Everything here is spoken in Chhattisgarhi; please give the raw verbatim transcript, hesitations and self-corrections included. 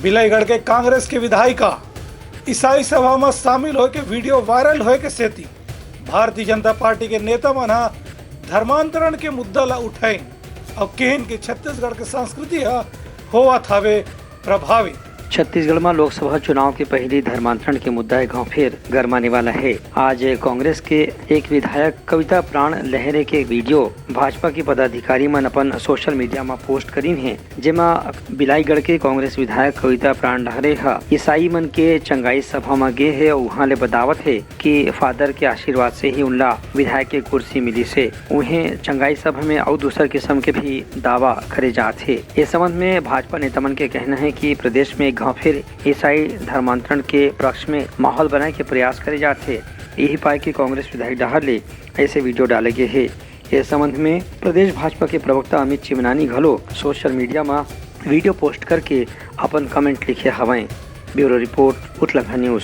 बिलाईगढ़ के कांग्रेस के विधायिका ईसाई सभा म शामिल होए के वीडियो वायरल होए के सेती भारतीय जनता पार्टी के नेता मन ह धर्मांतरण के मुद्दा ला उठाइन अउ किहिन कि छत्तीसगढ़ के संस्कृति ह होवत हवे प्रभावित। छत्तीसगढ़ म लोकसभा चुनाव के पहिली धर्मांतरण के मुद्दा एक घांव फेर गरमाने वाला हे। आज कांग्रेस के एक विधायक कविता प्राण लहरे के वीडियो भाजपा के पदाधिकारी मन अपन सोशल मीडिया म पोस्ट करीन हे, जेमा बिलाईगढ़ के कांग्रेस विधायक कविता प्राण लहरे ह ईसाई मन के चंगाई सभा म गे हे अउ उहां ले बतावत हे कि फादर के आशीर्वाद से ही उनला विधायक के कुर्सी मिलिस हे। उहें चंगाई सभा में अउ दूसर किस्म के भी दावा करे जात हे। ए संबंध में भाजपा नेता मन के कहना हे कि प्रदेश में एक घांव फिर ईसाई धर्मांतरण के पक्ष में माहौल बनाए के प्रयास करे जात हे। यही पाए कि कांग्रेस विधायक डहार ले ऐसे वीडियो डाले गे हे। ए संबंध में प्रदेश भाजपा के प्रवक्ता अमित चिमनानी घलो सोशल मीडिया म वीडियो पोस्ट करके अपन कमेंट लिखे हवंय। ब्यूरो रिपोर्ट, उतलंघा न्यूज।